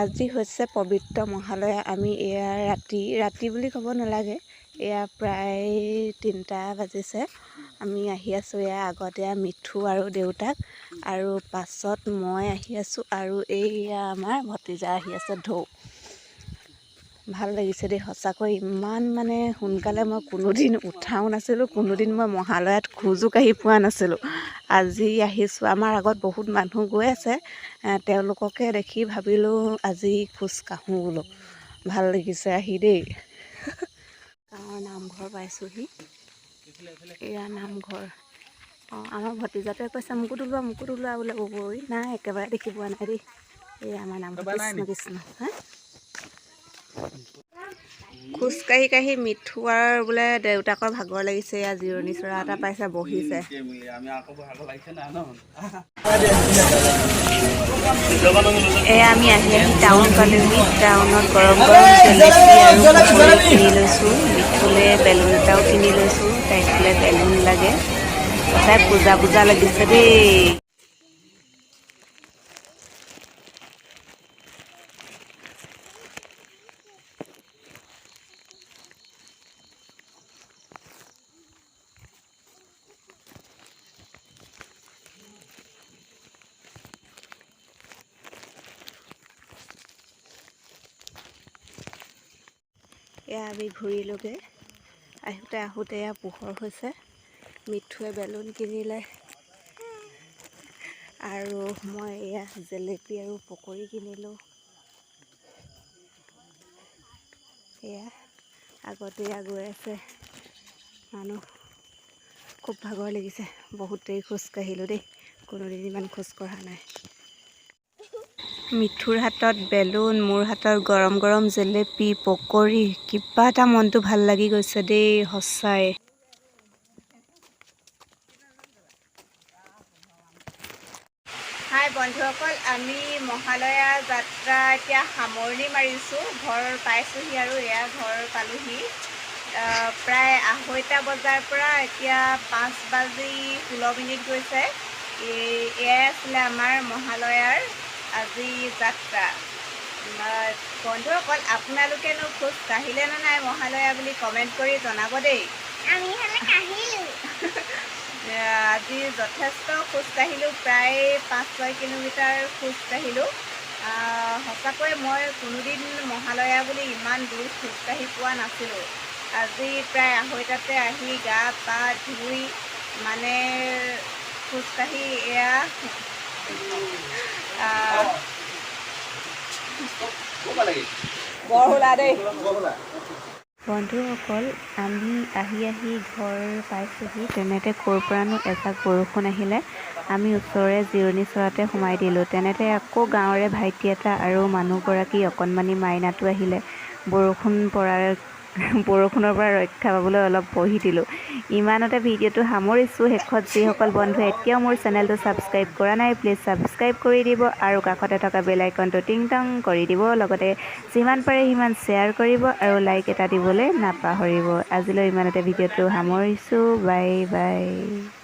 আজি হৈছে পবিত্ৰ মহালয়া। আমি এয়া ৰাতি ৰাতি বুলি ক'ব নালাগে, এয়া প্ৰায় 3টা বাজিছে। আমি আহি আছোঁ। এয়া আগতে এয়া মিঠু আৰু দেউতাক, আৰু পাছত মই আহি আছোঁ, আৰু এইয়া আমাৰ ভতিজা আহি আছে ঢৌ। ভাল লাগিছে দেই সঁচাকৈ। ইমান মানে সোনকালে মই কোনোদিন উঠাও নাছিলোঁ, কোনোদিন মই মহালয়াত খোজো কাঢ়ি পোৱা নাছিলোঁ। আজি আহিছোঁ। আমাৰ আগত বহুত মানুহ গৈ আছে, তেওঁলোককে দেখি ভাবিলোঁ আজি খোজ কাঢ়োঁ বোলো। ভাল লাগিছে আহি দেই। গাঁৱৰ নামঘৰ পাইছোঁহি, এয়া নামঘৰ। অঁ, আমাৰ ভতিজাটোৱে কৈছে মোকো তোলোৱা, মোকো তোলোৱা বোলে। বগৰী নাই, একেবাৰে দেখি পোৱা নাই দেই। এয়া আমাৰ নামঘৰ। কৃষ্ণ কৃষ্ণ। হা, খোজকাঢ়ি কাঢ়ি মিঠু আৰু বোলে দেউতাকৰ ভাগৰ লাগিছে। এয়া জিৰণি চৰা এটা পাইছে, বহিছে। এয়া আমি আহি আহি টাউন পালোহি। টাউনত গৰম গৰম জেলেপি আৰু পকৰি কিনি লৈছোঁ। মিঠুলে বেলুন এটাও কিনি লৈছোঁ, তাইক বোলে বেলুন লাগে। সঁচাই পূজা পূজা লাগিছে দেই। এয়া আমি ঘূৰিলোগৈ। আহোঁতে আহোঁতে এয়া পোহৰ হৈছে। মিঠুৱে বেলুন কিনিলে আৰু মই এয়া জেলেপি আৰু পকৰি কিনিলোঁ। এয়া আগতে এয়া গৈ আছে মানুহ। খুব ভাগৰ লাগিছে, বহুত দেৰি খোজ কাঢ়িলোঁ দেই, কোনোদিন ইমান খোজ কঢ়া নাই। মিঠুৰ হাতত বেলুন, মোৰ হাতত গৰম গৰম জেলেপি পকৰি, কিবা এটা মনটো ভাল লাগি গৈছে দেই সঁচাই। হাই বন্ধুসকল, আমি মহালয়া যাত্ৰা এতিয়া সামৰণি মাৰিছোঁ। ঘৰ পাইছোঁহি আৰু এয়া ঘৰ পালোহি। প্ৰায় 2:30 বজাৰ পৰা এতিয়া 5 বাজি 16 মিনিট গৈছে। এয়াই আছিলে আমাৰ মহালয়াৰ আজি যাত্ৰা। বন্ধুসকল, আপোনালোকেনো খোজ কাঢ়িলে নে নাই মহালয়া বুলি কমেণ্ট কৰি জনাব দেই। আমি হ'লে কাঢ়িলো। আজি যথেষ্ট খোজ কাঢ়িলোঁ, প্ৰায় 5-6 কিলোমিটাৰ খোজ কাঢ়িলোঁ। সঁচাকৈ মই কোনোদিন মহালয়া বুলি ইমান দূৰ খোজকাঢ়ি পোৱা নাছিলোঁ। আজি প্ৰায় 2:30তে আহি গা পা ধুই মানে খোজকাঢ়ি এয়া বৰহোলা দেই। বন্ধুসকল, আমি আহি আহি ঘৰ পাইছোঁহি, তেনেতে ক'ৰ পৰানো এজাক বৰষুণ আহিলে। আমি ওচৰৰে জিৰণি চৰাতে সোমাই দিলোঁ। তেনেতে আকৌ গাঁৱৰে ভাইটি এটা আৰু মানুহগৰাকী অকণমানি মাইনাটো আহিলে। বৰষুণ পৰাৰ বৰষুণৰ পৰা ৰক্ষা পাবলৈ অলপ বহি দিলোঁ। ইমানতে ভিডিঅ'টো সামৰিছোঁ। শেষত যিসকল বন্ধুৱে এতিয়াও মোৰ চেনেলটো ছাবস্ক্ৰাইব কৰা নাই, প্লিজ ছাবস্ক্ৰাইব কৰি দিব আৰু কাষতে থকা বেল আইকনটো টিং টং কৰি দিব। লগতে যিমান পাৰে সিমান শ্বেয়াৰ কৰিব আৰু লাইক এটা দিবলৈ নাপাহৰিব। আজিলৈ ইমানতে ভিডিঅ'টো সামৰিছোঁ। Bye bye.